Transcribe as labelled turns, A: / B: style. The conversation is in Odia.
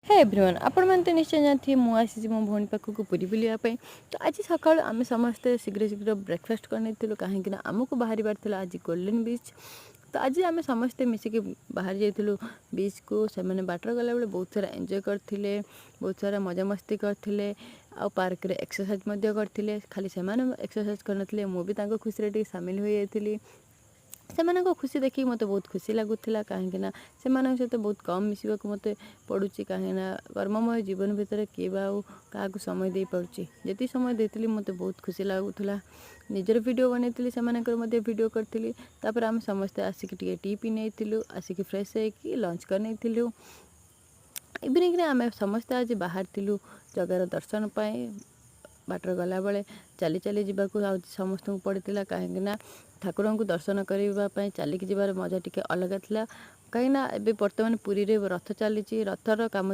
A: ହେ ଏଭ୍ରିୱାନ୍, ଆପଣମାନେ ତ ନିଶ୍ଚୟ ଜାଣିଥିବେ, ମୁଁ ଆସିଛି ମୋ ଭଉଣୀ ପାଖକୁ ପୁରୀ ବୁଲିବା ପାଇଁ। ତ ଆଜି ସକାଳୁ ଆମେ ସମସ୍ତେ ଶୀଘ୍ର ଶୀଘ୍ର ବ୍ରେକଫାଷ୍ଟ କରିନେଇଥିଲୁ, କାହିଁକିନା ଆମକୁ ବାହାରିବାର ଥିଲା ଆଜି ଗୋଲ୍ଡେନ୍ ବିଚ୍। ତ ଆଜି ଆମେ ସମସ୍ତେ ମିଶିକି ବାହାରି ଯାଇଥିଲୁ ବିଚ୍କୁ। ସେମାନେ ବାଟରେ ଗଲାବେଳେ ବହୁତ ସାରା ଏନ୍ଜୟ କରିଥିଲେ, ବହୁତ ସାରା ମଜାମସ୍ତି କରିଥିଲେ ଆଉ ପାର୍କରେ ଏକ୍ସରସାଇଜ୍ ମଧ୍ୟ କରିଥିଲେ। ଖାଲି ସେମାନେ ଏକ୍ସରସାଇଜ୍ କରିନଥିଲେ, ମୁଁ ବି ତାଙ୍କ ଖୁସିରେ ଟିକେ ସାମିଲ ହୋଇଯାଇଥିଲି। ସେମାନଙ୍କ ଖୁସି ଦେଖିକି ମୋତେ ବହୁତ ଖୁସି ଲାଗୁଥିଲା, କାହିଁକିନା ସେମାନଙ୍କ ସହିତ ବହୁତ କମ୍ ମିଶିବାକୁ ମୋତେ ପଡ଼ୁଛି, କାହିଁକିନା କର୍ମମୟ ଜୀବନ ଭିତରେ କିଏ ବା ଆଉ କାହାକୁ ସମୟ ଦେଇପାରୁଛି? ଯେତିକି ସମୟ ଦେଇଥିଲି, ମୋତେ ବହୁତ ଖୁସି ଲାଗୁଥିଲା। ନିଜର ଭିଡ଼ିଓ ବନେଇଥିଲି, ସେମାନଙ୍କର ମଧ୍ୟ ଭିଡ଼ିଓ କରିଥିଲି। ତାପରେ ଆମେ ସମସ୍ତେ ଆସିକି ଟିକେ ଟି ପିଇ ନେଇଥିଲୁ। ଆସିକି ଫ୍ରେଶ୍ ହେଇକି ଲଞ୍ଚ କରିନେଇଥିଲୁ। ଇଭିନିଂରେ ଆମେ ସମସ୍ତେ ଆଜି ବାହାରିଥିଲୁ ଜଗାର ଦର୍ଶନ ପାଇଁ। ବାଟରେ ଗଲାବେଳେ ଚାଲି ଚାଲି ଯିବାକୁ ଆଉ ସମସ୍ତଙ୍କୁ ପଡ଼ିଥିଲା, କାହିଁକିନା ଠାକୁରଙ୍କୁ ଦର୍ଶନ କରିବା ପାଇଁ ଚାଲିକି ଯିବାର ମଜା ଟିକେ ଅଲଗା ଥିଲା, କାହିଁକିନା ଏବେ ବର୍ତ୍ତମାନ ପୁରୀରେ ରଥ ଚାଲିଛି, ରଥର କାମ।